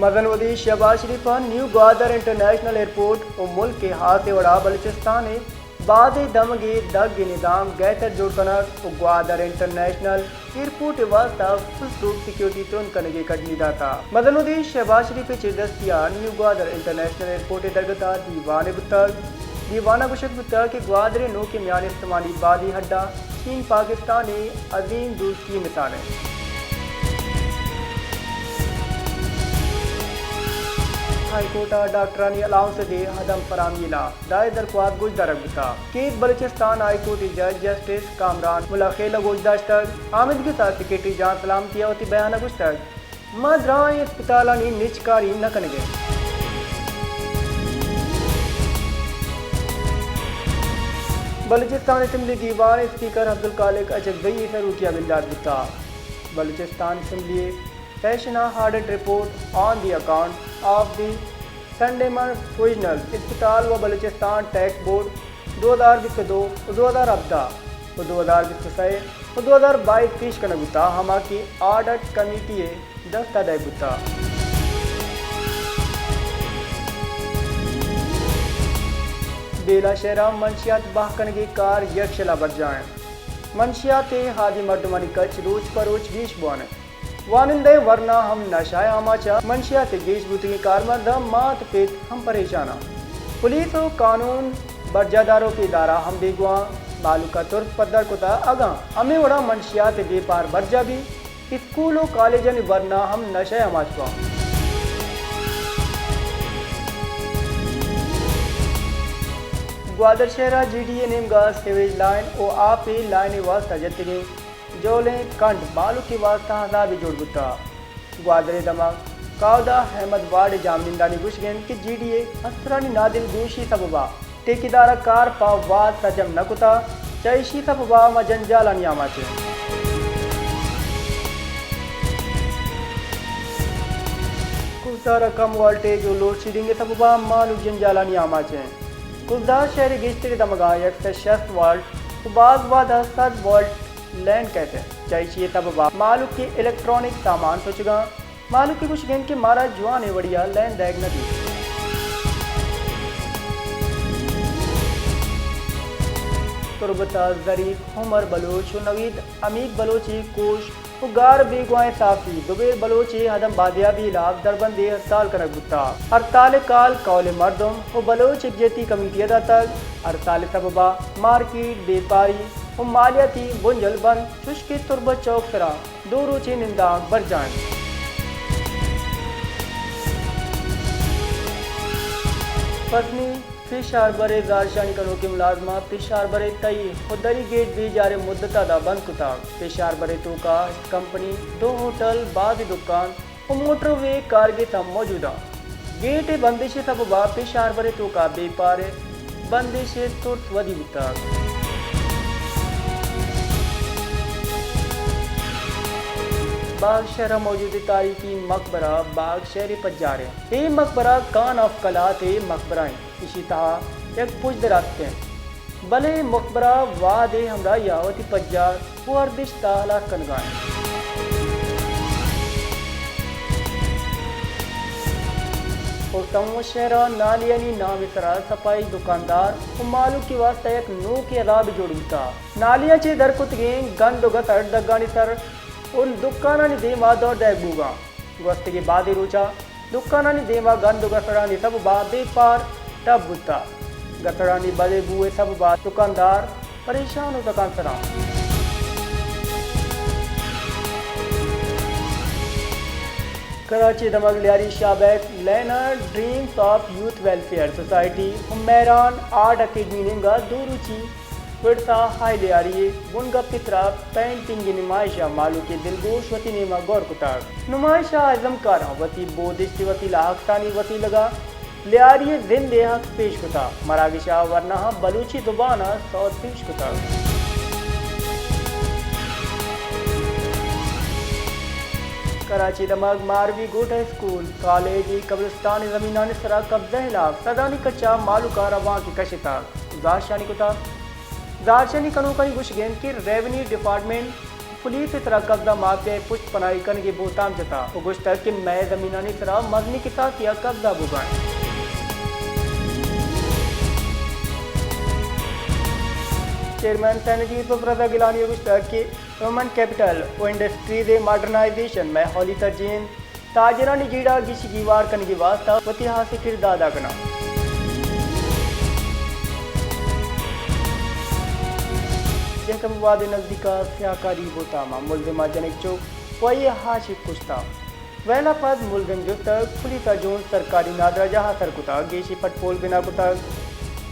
مزن وزیر شہباز شریف ء نیو گوادر انٹرنیشنل ایئرپورٹ و ملک ء ہاسیں وڑا بلوچستان ء بازیں دمگے دگ ء نظام گہتر جوڑ کنگ و گوادر انٹرنیشنل ایئرپورٹ ء واستہ فل پروف سیکورٹی ترند کنگ ء کڈنی داتہ۔ مزن وزیر شہباز شریف ء چیردستی ء نیو گوادر انٹرنیشنل ایئرپورٹ ء درگت ء دیوانے بوتگ۔ دیوان ء گوشگ بوتگ کہ گوادر ء نوکیں میان استمانی بازی اڈہ چین پاکستان ء عظیم دوستی ء مثال انت۔ ہائی کورٹ ء ڈاکٹرانی الاؤنس ء دے عدم فراہمی ء ہلاپ دائر درخواست گوشدارگ بوتگ۔ کیس بلوچستان ہائی کورٹ ء جج جسٹس کامران ملا خیل ء گوش داشتگ۔ آمدگس ء سیکرٹری جان سلامتی ء وتی بیان ء گوشتگ، ما دراہیں اسپتالانی نجکاری نہ کنگ ء ایں۔ بلوچستان اسمبلی دیوان اسپیکر عبدالخالق اچکزئی ء سروکی ء بندات بوتگ۔ بلوچستان اسمبلی ء سیشن ء audit report on the account of the Sandeman provisional اسپتال و بلوچستان ٹیکس بورڈ دو ہزار بیست و دو و دو ہزار ہبدہ و دو ہزار بیست و سئے و دو ہزار بائیس پیش کنگ بوتہ، ہما کہ آڈٹ کمیٹی ء دست ء دئیگ بوتہ۔ بیلہ شہر ء منشیات بہا کنگی کار یکشل ء برجاہ انت۔ منشیات ء ہادی مردمانی کچ روچ پہ روچ گیش بوان انت۔ وانندہ ء ورنا ہم نشہ ء آماچ ء منشیات ء گیش بوتگیں کارمرد ء مات پت ہم پریشان انت۔ پولیس ء قانون برجاہ داروکیں ادارہ ہم بیگواہ، مہلوک ء ترس پدر کتہ، اگاں ہمے وڑا منشیات ء بیپار برجاہ بیت، اسکول ء کالجانی ورنا ہم نشہ ء آماچ باں۔ گوادر شہر ء جی ڈی اے نیمگا سیویج لائن و آپ ء لائن ء واستہ جتگیں جولیں کنڈ مہلوک ء واستہ عذابے جوڑ بوتہ۔ گوادر ء دمگ کاودا احمد وارڈ ء جاہمنندانی گوشگ انت کہ جی ڈی اے افسرانی نادلگوشی سبب ء ٹھیکیدار ء کار پہ وھد سرجم نہ کتہ، چہ ایشی سبب ء ما جنجالانی آماچ ایں۔ کوہدار ء کم وولٹیج و لوڈ شیڈنگ ء سبب ء مہلوک جنجالانی آماچ ایں۔ کوہدار شہر ء گیشتریں دمگاں یک سد شست وولٹ و باز وھد ء سد وولٹ لین کئیت، چہ ایشی ء سبب ء مہلوک ء الیکٹرانک سامان سوچگاں۔ مہلوک ء گوشگ انت کہ مارا جوانیں وڑی ء لین دئیگ نہ بیت۔ تربت ء ظریف عمر بلوچ و نوید حمید بلوچ ء کوش و گار بیگواہیں صحافی زبیر بلوچ ء عدم بازیابی ہلاپ دربندے ہڑتال کنگ بوتگ۔ ہڑتال ء کال قول مردم و بلوچ یکجہتی کمیٹی ء داتگ۔ ہڑتال ء سبب ء مارکیٹ، بیپاری و مالیاتی بنجل بند، چوشکہ تربت چوک سرا دو روچیں نندانک برجاہ انت۔ پسنی، فش ہاربر ء زہرشانی کنوکیں ملازماں فش ہاربر ء تہی و دری گیٹ بے جاریں مدت ء داں بند کتگ۔ فش ہاربر ء توکا ہشت کمپنی، دو ہوٹل، بازیں دکان و موٹر وے کارگس ہم موجود انت۔ گیٹ ء بندش ء سبب ء فش ہاربر ء توکا بیپار ء بندش ء ترس ودی بوتگ۔ باغ شہر ء موجودیں تاریخی مقبرہ باغ شہر ء پجار انت۔ اے مقبرہ کان آف کلات ء مقبرہ انت۔ ایشی تہا یک پژدر است انت، بلے مقبرہ وہد ء ہمراہی ء وتی پجار و ارزشت ء ہلاس کنگا انت۔ و سمو شہر ء نالیانی نام ء سرا صفائی دکاندار و مہلوک ء واستہ یک نوکیں عذابے جوڑ بوتہ۔ نالیاں چہ در کتگیں گند و گسڑ دگانی سر و دکانانی دیما دور دئیگ بوگاں۔ گوستگیں بازیں روچا دکانانی دیما گند و گسڑانی سببا بیپار ٹپ بوتہ۔ گسڑانی بدیں بوئے سببا دکاندار پریشان و تکانسراں۔ کراچی دمگ لیاری شاہ بیک لین ء dreams of youth welfare society و مہران آرٹ اکیڈمی نیمگا دو روچی وڑسا ہائی لیاری ء بنگپ ء ترا پینٹنگ ء نمائش ء مہلوک ء دلگوش وتی نیما گور کتگ۔ نمائش ء ازمکاراں وتی بودشت ء وسیلہ عکسانی وسیلگ ء لیاری ء زند ء عکس پیش کتگ۔ مراگش ء ورناہاں بلوچی زبان ء سوت پیش کتگ۔ کراچی دمگ ماروی گوٹھ ء اسکول، کالج ء قبرستان ء زمینانی سرا قبضہ ء ہلاپ سدانی کچا مہلوک ء روانک کشتگ۔ زہرشانی کتگ۔ زہرشانی کنوکانی گوشگ انت کہ ریونیو ڈیپارٹمنٹ پولیس ءِ سرا قبضہ مافیا ءِ پشت پناہی کنگ ءِ بہتام جتا ءُ گوشتگ کہ مئے زمینانی سرا مزنیں کساسے ءَ قبضہ بوگا انت۔ چیئرمین سینیٹ یوسف رضا گیلانی ءَ گوشتگ کہ ویمن کیپٹل ءُ انڈسٹریز ءِ ماڈرنائزیشن مئے اولی ترجیح انت۔ تاجرانی جیڑہ گیشی گیوار کنگ ءِ واستہ وتی ہاسیں کرد ءَ ادا کناں۔ جیکب آباد ءِ نزدیک ءَ سیاہکاری بوتام ءَ ملزم ءَ جنک چک ءُ آئی ءِ ہاشک کشتہ۔ ویل ءَ پد ملزم جستگ، پولیس ءَ جون سرکاری نادراہجاہ ءَ سر کتگ، گیشیں پٹ پول بنا کتگ۔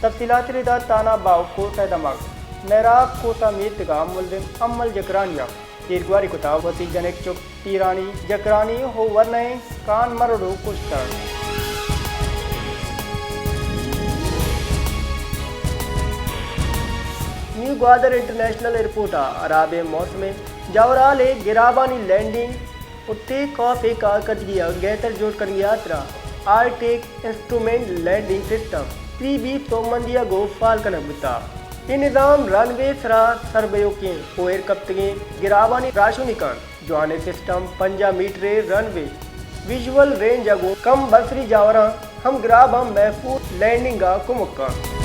تفصیلات ءِ ردا تھانہ باہوٹ کھوسہ ءِ دمگ مہراب کھوسہ میتگ ءَ ملزم امل جکرانی ءَ تیرگواری کتہ، وتی جنک چک پیرانی جکرانی ءُ ورنائیں کان مرڈو کشتگ۔ نیو گوادر انٹرنیشنل ایئرپورٹ ءَ ہرابیں موسم ءَ جاورھال ءِ گرابانی لینڈنگ ءُ ٹیک آف ءِ کارکردگی ءَ گہتر جوڑ کنگ ءِ ہاترا high tech instrument landing system, three B, تومندی ءَ گوں فعال کنگ بوتگ۔ اے نظام رن وے ءِ سرا سربیوکیں ءُ ایر کپتگیں گرابانی راہشونی کنت۔ جوانیں سسٹم پنجاہ میٹریں رن وے، ویژول رینج ءَ گوں کم بصری جاوراں ہم گراباں محفوظ لینڈنگ ءَ کمک کنت۔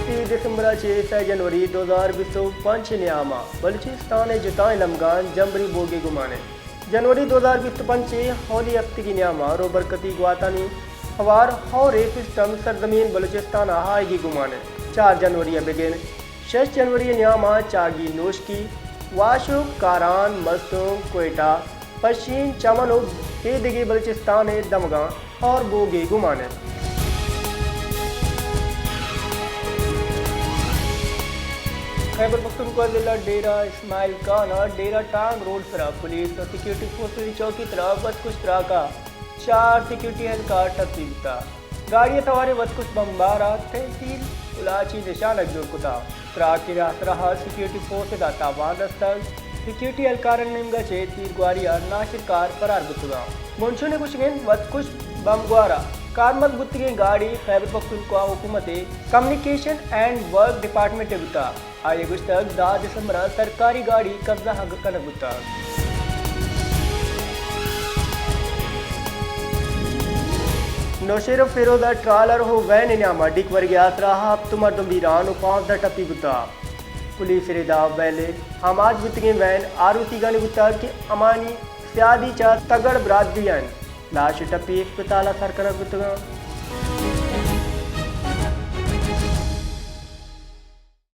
سی دسمبر ءَ چہ سئے جنوری دو ہزار بیست ءُ پنچ ءِ نیام ءَ بلوچستان ءِ جتائیں لمگاں جمبری بوگ ءِ گمان انت۔ جنوری دو ہزار بیست ءُ پنچ ءِ اولی ہفتگی نیام ءَ روبرکتی گواتانی ہوار ہور ءِ سسٹم سرزمین بلوچستان ءَ آیگ ءِ گمان انت۔ چار جنوری ءَ بگر شش جنوری ءِ نیام ءَ چاگی نوشکی، واشک، کاران، مستونگ، کوئٹہ، پشین، چمن ءُ ایدگہ بلوچستان ءِ دمگاں ہور بوگ ءِ گمان انت۔ خیبر پختونخوا ضلع ڈیرہ اسماعیل خان ءَ ڈیرہ ٹانگ روڈ ءِ سرا پولیس ءُ سیکورٹی فورسز ءِ چوکی ءِ سرا وتکش تراک ءَ چار سیکورٹی اہلکار ٹپی بوتگ۔ گاڑی ءِ سواریں وتکش بمبار ءَ تحصیل الاچی نشانگ جوڑ کتگ۔ تراک ءِ آسرا ءَ سیکورٹی فورسز ءَ تاوان رستگ۔ سیکورٹی اہلکارانی نیمگ ءَ چہ تیرگواری ءَ ناشرکار فرار بوتگ انت۔ بنشون ءِ گوشگ انت وتکش بمبگوار ءَ کارمرز بوتگیں گاڑی خیبر پختونخوا حکومت ءِ کمیونیکیشن اینڈ ورک ڈیپارٹمنٹ ءِ بوتگ۔ آئی ءَ گوشتگ، دہ دسمبر ءَ سرکاری گاڑی قبضہ کنگ بوتگ۔ نوشہرو فیروز ءَ ٹرالر ءُ وین ءِ نیام ءَ ڈیک ورگ ءِ آسرا ءَ ہپت مردم بیران ءُ پانزدہ ٹپی بوتگ۔ پولیس ءِ ردا ویل ءِ آماچ بوتگیں وین آروسیگانی بوتگ کہ ہمانی سیادی چہ تگڑ برادری ءِ انت۔ لاش ءُ ٹپی اسپتال ءَ سر کنگ بوتگ انت۔